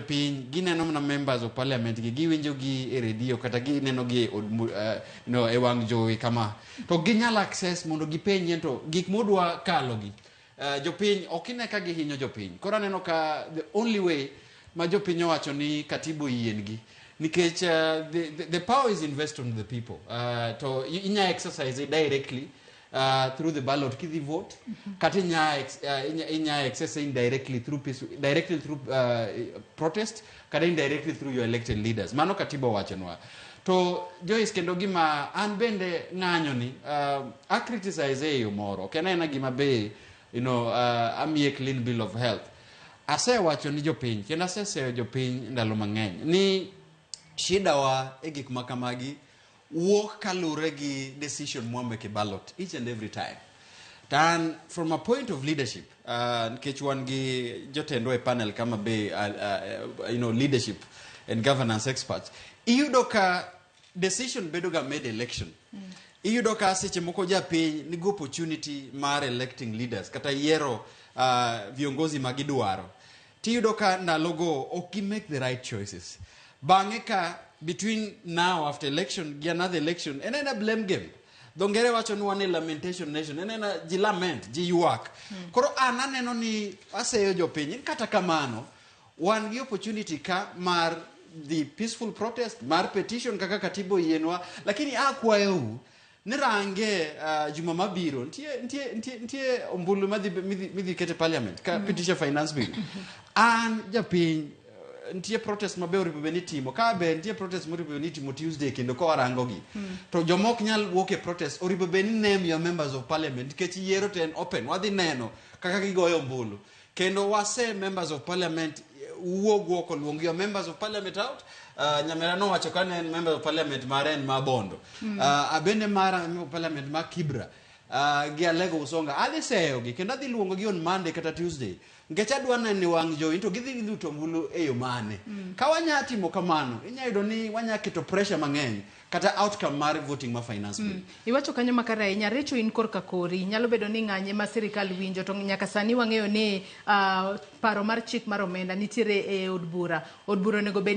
jopiny gineno mana members of parliament gi giwinjo gi e redio kata gineno gi e od no, e wang' jowi kama to ginyal access mondo gipenjie to gik modwa kalo gi jopiny ok ine ka gihinyo jopiny. Koro aneno ka the only way ma jopiny owacho ni katiba oyiengi nikech the power is invested on the people, to inya exercise it directly through the ballot kidhi vote, kata inya exercise indirectly through peace, directly through protest kata indirectly through your elected leaders. Mano katiba owachonwa. To Joyce, kendo gima an bende ng'anyo ni a criticize e yo moro, ok en aena gima be amiye clean bill of health. Asewacho ni jopiny kendo aseseyo jopiny ndalo mang'eny ni shida wa e gik ma kamagi wuok kalure gi decision mwamake e ballot each and every time. To an from a point of leadership, nikech wan gi jotendwa e panel kama be leadership and governance experts, iyudo ka decision bedo ga made election. Iyudo ka seche moko japiny nigi opportunity mar electing leaders kata yiero viongozi ma gidwaro, tiyudo ka ndalogo ok gi make the right choices. Bang'e ka between now after election gi another election, en ena blame game. Dho ngere wacho ni wan e lamentation nation, en ena ji lament, ji ywak. Koro an aneno ni aseyo jopiny ni kata kamano wan gi opportunity ka mar the peaceful protest mar petition kaka katiba oyienwa, lakini akwayou ni range juma mabiro nitie ombulu midhi ket e parliament ka pitisha finance bill. An japiny, nitie protest mabe oripo bed ni itimo ka be nitie protest moripo bed ni itimo Tuesday, kendo ka warango gi to joma ok nyal wuok e protest oripo bed ni name your members of parliament, nikech yiero to en open, wadhi neno kaka gigoyo ombulu. Kendo wase members of parliament wuog oko, luong your members of parliament out. Nyamera nowacho ka ne en member of parliament mare en ma Bondo, abende mara member of parliament ma Kibra gi Alego Usonga, adhi seyogi kendo adhi luongogi on Monday kata Tuesday nikech adwa neno e wang' jowi to gidhi luto ombulu e yo mane. Ka wanya timo kamano, inya yudo ni wanya keto pressure mang'eny kata outcome mar voting ma finance bill. Iwacho kanyo makare ahinya. Recho in korka kori nyalo bedo ni ng'anye ma sirikal winjo, to nyaka sani wang'eyo ni paro mar chik mar omenda nitiere e od bura. Od bura onego bed